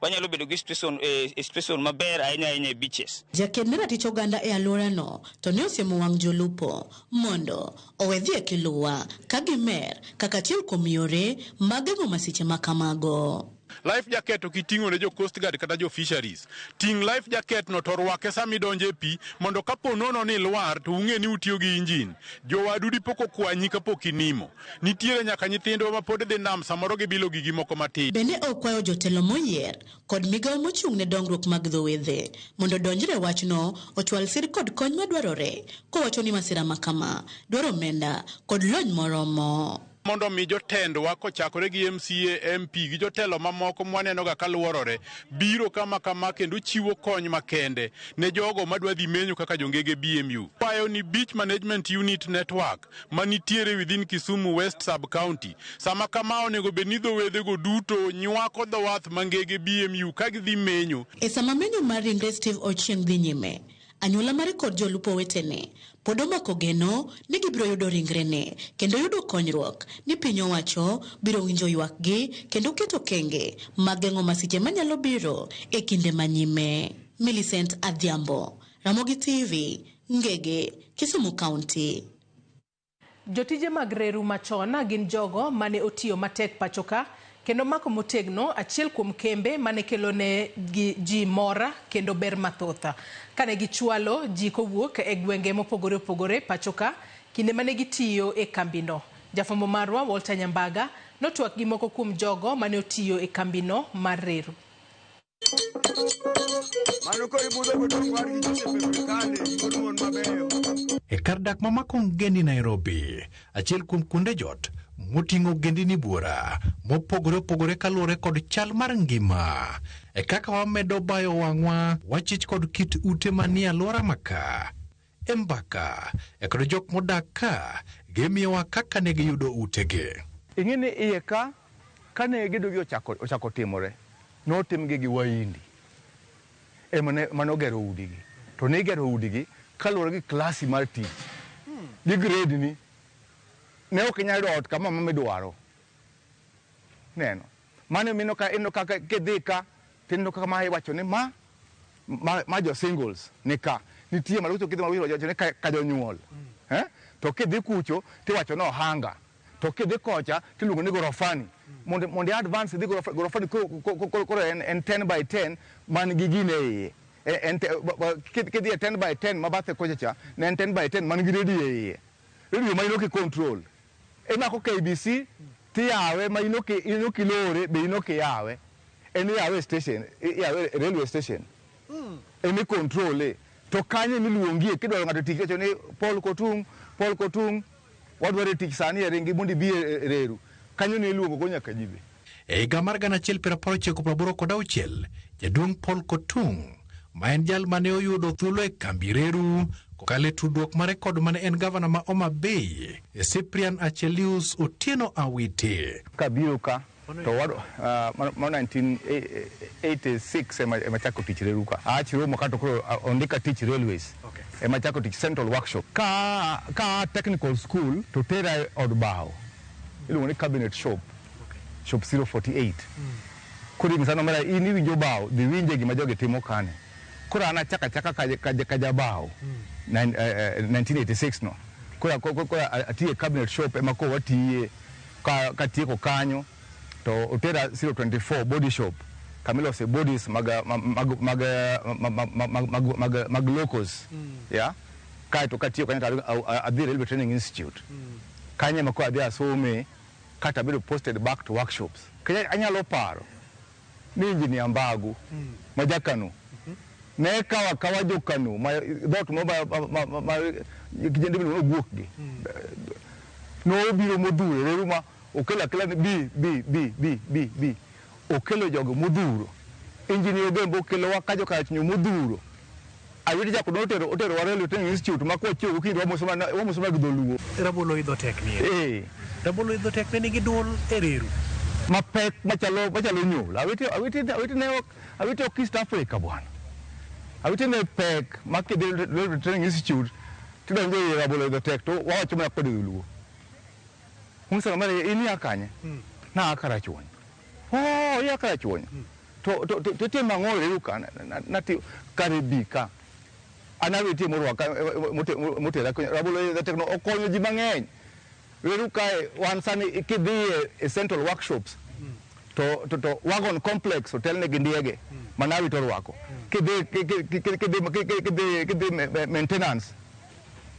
Wanyalo bedo gi situation maber ahinya ahinya e beaches. Jaked ne ratich oganda e alworano to ne osiemo wang' jolupo mondo owe dhi e kiluwa ka gimer kaka achiel kuom yore mag geng'o masiche ma kamago. Life jacket ok iting'o ne jo Coast Guard kata jo fisheries. Ting' life jacket no to rwake sama idonjo e pi mondo kapo nono ni lwar to ung'e ni utiyo gi injin. Jowadu dipo kokwanyi kapok inimo. Nitiere nyaka nyithindwa ma pod dhi nam samoro gibilo gigi moko matin. Bende okwayo jotelo moyier kod migawo mochung' ne dongruok mag dho wedhe mondo donjre wachno ochwal sir kod kony madwarore kowacho ni masira ma kama dwaro omenda kod lony moromo. Mondo mi jotendwa kochakore gi MCA, MP gi jotelo mamoko mwanenoga kaluorore biro kama kama kendo chiwo kony makende ne jogo madwa dhi menyo kaka jongege BMU. Kwayo ni Beach Management Unit Network manitiere within Kisumu West Sub-County sama kama onego bed ni dho wedhego duto nywako dho wath ma Ngege BMU ka gidhi menyo. E sama menyo mar ringre Steve Ochieng dhi nyime, anyuola mare kod jolupo wetene pod omako geno ni gibiro yudo ringrene kendo yudo konyruok ni piny owacho biro winjo ywakgi kendo keto kenge mag geng'o masiche manyalo biro e kinde manyime. Millicent Adhiambo, Ramogi TV, Ngege, Kisumu County. Jotije mag reru machon gin jogo mane otiyo matek pachoka kendo mako motegno achiel kuom kembe mane kelo ne ji mora kendo ber mathoth. Kane gichwalo ji kowuok e gwenge mopogore opogore pachoka kinde mane gitiyo e kambino. Jafwambo marwa Walter Nyambaga notwak gi moko kuom jogo mane otiyo e kambino mar reru. E kar dak ma Makongeni Nairobi, achiel kuom kuonde jot moting'o ogendini buora mopogore opogore kaluwore kod chal mar ngima. E kaka wamedo bayo wang'wa, wachich kod kit ute manie alwora maka. E mbaka, e kod jok modak ka, gimiyowa kaka ne giyudo utegi. Ing'e ni iye ka, kane gedogi ochako timore, notimgi gi Wahindi ema manogero udigi. To ne igero udigi kaluwore gi klasi mar tich, gi grade ni. Ne ok inyal yudo ot kama mama idwaro. Neno. Mano mino ka ineno kaka kidhi ka, tineno kaka ma iwacho ni ma jo singles ni ka. Nitie malo kidhi malo iwacho ni ka jonyuol. To kidhi kucho tiwacho ni ohanga. To kidhi kocha tiluongo ni gorofani. Mondo advance dhi gorofani koro en 10 by 10 man gi gine iye. Kidhi e 10 by 10 ma bathe kocha cha, ne en 10 by 10 man gi radio e iye. Radio ma inoki control. Emako KBC tiyawe ma inoki lore be inoki yawe. En yawe station, yawe railway station. Emi control e. To kanye miluongie kidwaro ng'ato tich wacho ni Paul Kotung, wadwaro tich sani e ringi mondo ibi e reru. Kanyo ne iluongo go nyaka jibe. E higa mar 1996, jaduong' Paul Kotung ma en jal mane oyudo thuolo e kambi reru kokalo e tudruok mare kod mane en gavana ma Homa Bay, Cyprian Achelius Otieno Awiti. Kabiro ka to ma 1986 ema chako tich reru ka. Aach romo ka to koro ondika tich railways. Ema chako tich Central Workshop. Ka technical school to tera e od bao. Iluongo ni cabinet shop. Shop 048. Koro inyisa mara in iwinjo bao, dhi winje gima jogi timo kane. Koro an achako achaka ka jabao 1986 no. Koro atiye cabinet shop ema koro watiye katieko kanyo to otera 024 body shop kamilose bodies mag locos. Yeah. Kaeto katieko kanyo to adhi Railway Training Institute. Kanyo ema koro adhi asome kata abedo posted back to workshops. Kanya anyalo paro ni Engineer Mbagu ma Jakano Ne kawa kawa jokano ma dhot mo ma kijende miluongo ni guok gi. Nobiro modhuro reru ma okelo akela ni bi bi bi bi bi bi okelo jogo modhuro. Engineer Ogembo okelowa ka jokarachuonyo modhuro. Awiti chako notero oterowa Railway Training Institute ma kwachiewo gokinyi to wamoso mana gi dholuo. Rabolo idho tek ni. Eh. Rabolo idho tek ne nigi duol e reru. Mapek machalo machalo nyul. Awiti awiti awiti ne ok awiti ok East Africa bwana. Awiti ne pek ma kidhi Railway Training Institute tidonjo e rabolo idho tek to wawacho mana kode dholuo. Musa mare in ia kanye? Na a Karachuonyo. Oh, ia Karachuonyo. To to to titimo ang'o e reru ka? Nati kare bi ka. An awiti morwaka motera rabolo idho tek no okonyo ji mang'eny. Reru kae wan sani kidhi e central workshops to to to wagon complex otelne gi ndiege manawi to orwako. Kidhi kidhi kidhi kidhi maintenance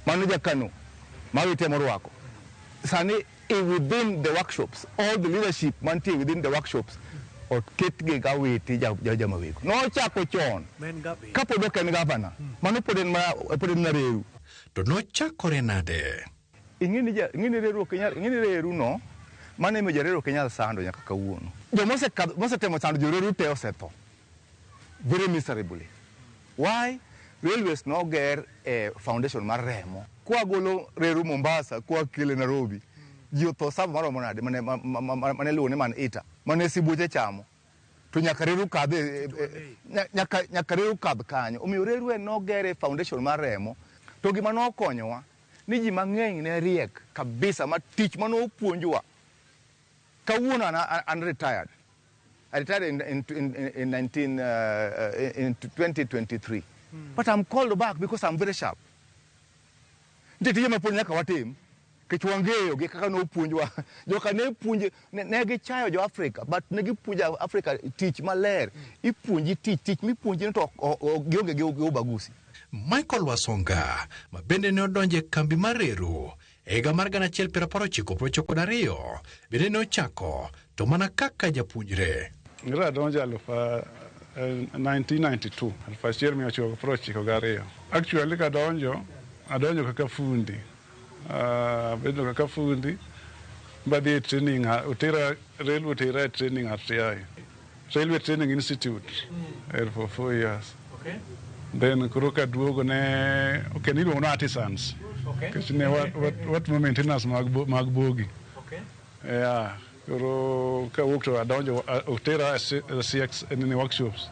mano jakano mawite morwako. Sani within the workshops all the leadership mantie within the workshops oketgi gawiti jamawego. Nochako chon kapod ok en gavana mano pod en mana reru. To nochakore nade? Ing'eni reru ok inyal ing'eni reru no mano emiyo jareru ok inyal sando nyaka kawuono. Joma osetemo sando joreru te osetho very miserably. Why? Railways noger e foundation mar remo. Kwagolo reru Mombasa kwakele Nairobi ji otho sabo maromo nade mane luwo ni man ita mane sibuoche chamo to nyaka reru kadh nyaka reru kadh kanyo. Omiyo reru en noger e foundation mar remo. To gima nokonyowa ni ji mang'eny ne riek kabisa ma tich mane opuonjwa. Kawuono an retired. I retired in 2023. But I'm called back because I'm very sharp. Nitie tije ma pod nyaka watim nikech wang'eyo gi kaka nopuonjwa. Joka ne puonje ne gichayo jo Africa but ne gipuonjo Africa tich maler. Ipuonji tich, tich mipuonji to gionge gi ubaguzi. Michael Wasonga ma bende ne odonjo e kambi mar reru e higa mar 1992 bende ne ochako to mana kaka japuonjre. Ng'ira adonjo 1992, 1992. Actually kadonjo, adonjo kaka fundi. Abedo kaka fundi, badhi e training, otera, railway otera e training RTI. Railway Training Institute, for 4 years. Okay. Then koro kaduogo ne, okay, niluongo ni artisans. Okay. Nikech ne watimo maintenance mag bogi. Okay. Yeah. Koro kawuok to adonjo, otera CX nini workshops.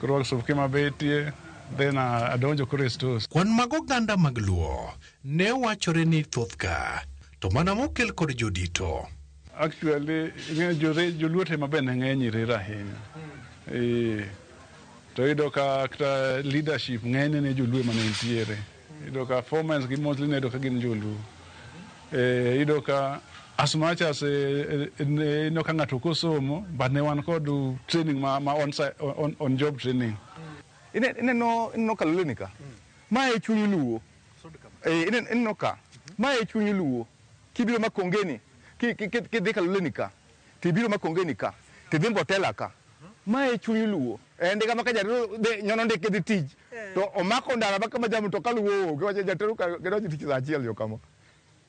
Koro workshop kema betie, then adonjo koro e stores. Kwan mag oganda mag Luo ne wachore ni thoth ka, to mana mokel kod jodito. Actually, ing'eyo joluo te maber ne ng'eny e reru ahinya. To iyudo ka kata leadership ng'enyne ne joluo ema ne nitiere. Iyudo ka foremen gi mostly ne iyudo ka gin joluo. Iyudo ka as much as iyudo ka ng'ato ok osomo, but ne wan kod training ma on site, on job training. Ineno Kaloleni ka? Ma e chuny Luo. Ineno ka? Ma e chuny Luo. Kibiro Makongeni, kidhi Kaloleni ka, tibiro Makongeni ka, tidhi Mbotela ka. Ma e chuny Luo. En ndiga ma ka jatero nyono ndike dhi tich, to omako ndara ma kama jam to ka Luo onge, wacho jatero ka gidonjo tich saa 1 yo kama.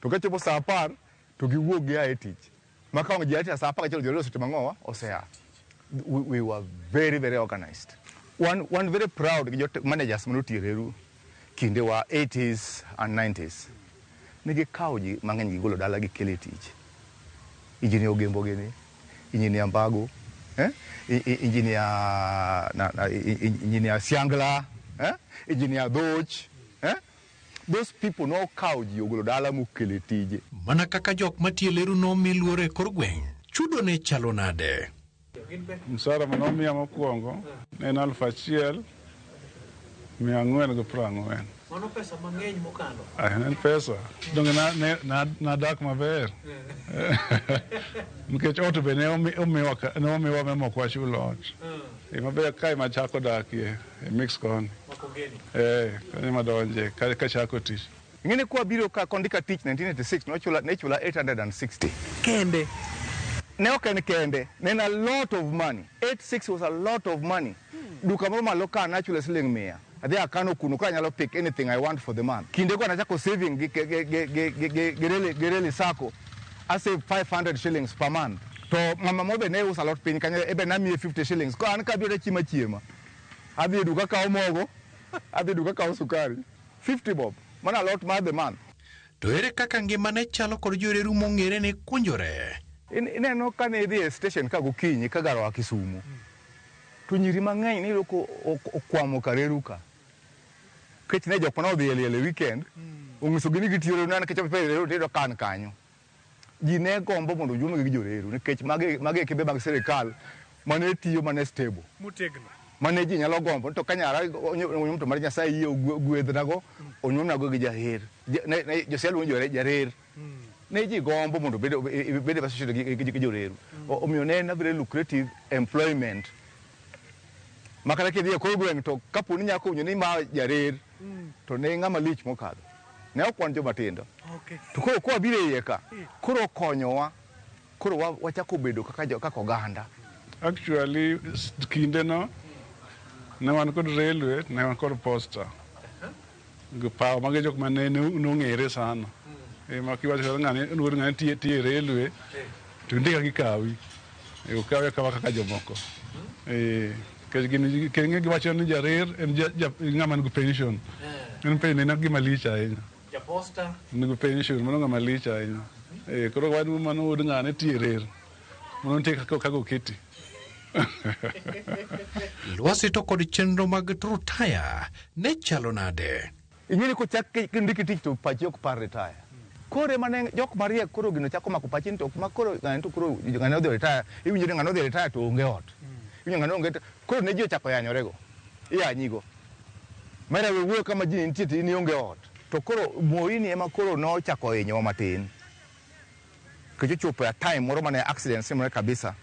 To kachopo saa 10 to giwuok gia e tich. Ma ka ji a saa 11 jotero osetimo ang'owa? Osea. We were very, very organized. One very proud gi managers manotiyo e reru kinde wa 80s and 90s. Ne gikawo ji mang'eny gigolo dala gikelo e tich. Engineer Ogembo gini, Engineer Mbago, Engineer Siangla, Engineer Dhoch, Those people nokawo ji ogolo dala mokelo e tije. Mana kaka jok matiyo e leru nomi luoro e kor gweng', chudo ne chalo nade? Msara manomiya mokwongo ne en 1440. Mano pesa mang'eny mokalo. En pesa. Donge nadak maber. Nikech ot be ne omiwa mok wachulo ot. Maber kae machako dakie e mix koni. Kanyo madonje kachako tich. Ing'eni kwa biro ka kondika tich 1986 ne chula 860. Kende. Ne ok en kende, ne en a lot of money. 86 was a lot of money. Duka moro malo ka nachule siling 100. Adhi akano kuno ka anyalo pick anything I want for the month. Kinde go nachako saving gi gi gi gi gi gi gi Reli gi Reli Sacco. I save 500 shillings per month. To mama mo be ne uso alot piny kanyo ebe namiye 50 shillings. Ko an kabiro to chiemo achiema. Adhi e duka akawo mogo, adhi e duka akawo sukari. 50 bob. Mano alot mar the month. To ere kaka ngima ne chalo kod joreru mong'ere ni kunjore? Ineno kane idhi e station ka gokinyi ka gar oa Kisumu, to nyiri mang'eny niyudo ko okwamo kareru ka. Nikech ne jok mane odhi e liel e weekend, onyisogi ni gitiyo reru, nikech e reru tiyudo ka an kanyo. Ji ne gombo mondo onyuomgi gi joreru nikech magi e kembe mag sirikal mane tiyo mane stable. Motegno. Mane ji nyalo gombo to ka nyara onyuom to mar Nyasaye yie ogwedhnago, onyuomnago gi jaher. Josiaya luongo jarer. Ne ji gombo mondo obed associated gi joreru. Omiyo ne en a very lucrative employment. Ma kata kidhi e kor gweng' to kapo ni nyako owinjo ni ma jarer, to ne ng'ama lich mokadho. Ne ok wan joma tindo. To koro kwa biro e iye ka, koro okonyowa, koro wachako bedo kaka oganda. Actually, kindeno ne wan kod railway, ne wan kod posta. Gi paw, mago e jok mane nong'ere sana. Ma kiwacho kata ng'ani, wuod ng'ani tiye railway, to nitie kaka ikawi. Okawi akawa kaka jomoko. Nikech gin, king'e giwacho ni jarer en ng'ama nigi pension. En pension en gima lich ahinya. Japosta. Nigi pension, mano ng'ama lich ahinya. Koro wan mano wuod ng'ane tiye rer. Mano nitie kaka oketi. Lwasi to kod chenro mag rutaya ne chalo nade? Ing'e ni kochak kindiki tich to pachi ok par retire. Koro ema ne jok mariek koro gino chako mako pachi ni to ma koro ng'ani to koro ng'ani odhi retire. Iwinjo ni ng'ani odhi retire to onge ot. Iwinjo ng'ani onge koro ne ji ochako yanyorego. Iyanyigo. Mera we wuoyo kama ji nitie to in ionge ot. To koro Moi ni ema koro nochako hinyowa matin. Nikech ochopo e time moro mane accident timore kabisa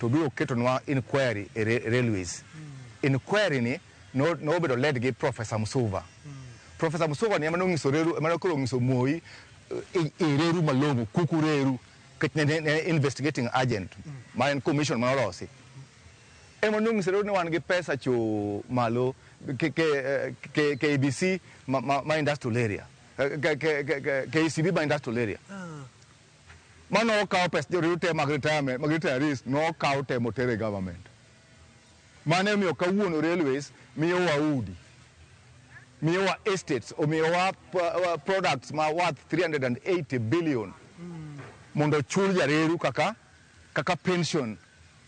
to biro ketonwa inquiry e railways. Inquiry ni nobedo led gi Professor Musuva. Professor Musuva ni ema nonyiso reru, ema koro onyiso Moi e reru malong'o, kuku reru, nikech ne investigating agent ma en commission manolosi. Ema nonyiso reru ni wan gi pesa cho malo KBC ma industrial area, KCB ma industrial area. Mano okawo pes joreru te mag retirement, mag retirees, nokawo te motere government. Mano emomiyo kawuono railways miyowa udi, miyowa estates, omiyowa products ma worth 380 billion mondo ochul jareru kaka pension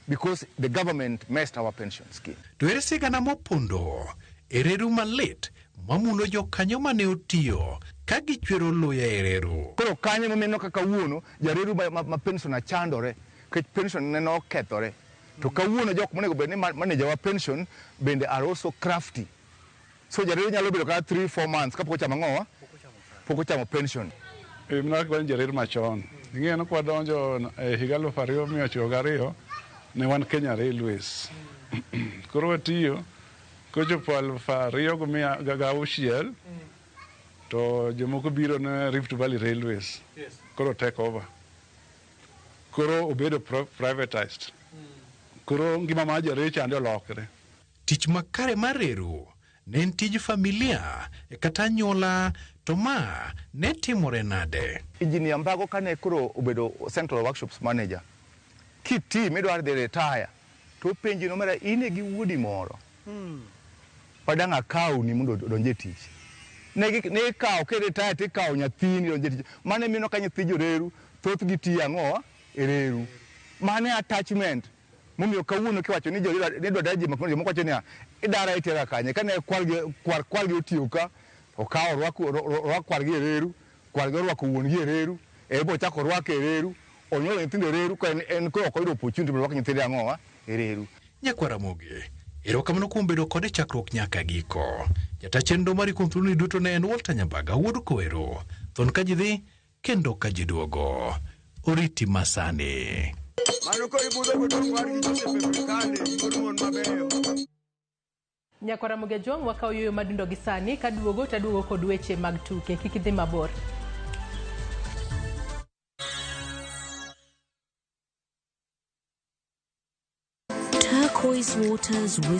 because the government messed our pension scheme. To ere sigana mopondo e reru malit mamulo jokanyo mane otiyo ka gichwero luya e reru? Koro kanyo emomiyo kaka kawuono jareru ma pension chandore, nikech pension ne nokethore. To kawuono jok monego bed ni manager wa pension bende are also crafty. So jareru nyalo bedo kata 3-4 months kapok ochamo ang'owa? Pok ochamo pension. Mna kwan jareru machon. Ing'eyo ni kwadonjo e higa 2092 ne wan Kenya Railways. Koro watiyo kochopo 2006 to jomoko biro ne Rift Valley Railways. Koro take over. Koro obedo privatized. Koro ngima mar jareru chande olokre. Tich makare mar reru ne en tij familia kata anyuola, to ma ne timore nade? Engineer Mbago kane koro obedo Central Workshops Manager, kiti midwaro dhi retire, to openji no mera in e gi wuodi moro. Padang' akawni mondo odonj e tich. Ne ikawo ka retire to ikawo nyathini donj e tich. Mano emomiyo ka nyithi joreru thothgi tiyo ang'owa e reru. Mano e attachment momiyo kawuono kiwacho ni idwa dar ji jomoko wacho niya idara itera kanye kane kwar kwar otiyo ka okawo orwak kwargi e reru, kwargi orwako wuon gi e reru, en be ochako orwake e reru, onyuolo nyithindo e reru ka en koro ok oyudo opportunity mondo orwak nyithinde ang'owa e reru. Nyakwar Ramogi, erokamano kuom bedo kode chakruok nyaka giko. Jata chenro mari kuom thuoloni duto ne en Walter Nyambaga wuod Kowero. Thon ka ji dhi kendo ka ji duogo. Oriti masani. Mano koro ibudho go tong' war gi Joseph Afrikane, wuod mon mabeyo. Nyakwar Ramogi Ajwang' wakawo yueyo madundo gi sani kaduogo taduogo kod weche mag tuke. Kik idhi mabor. Turquoise waters with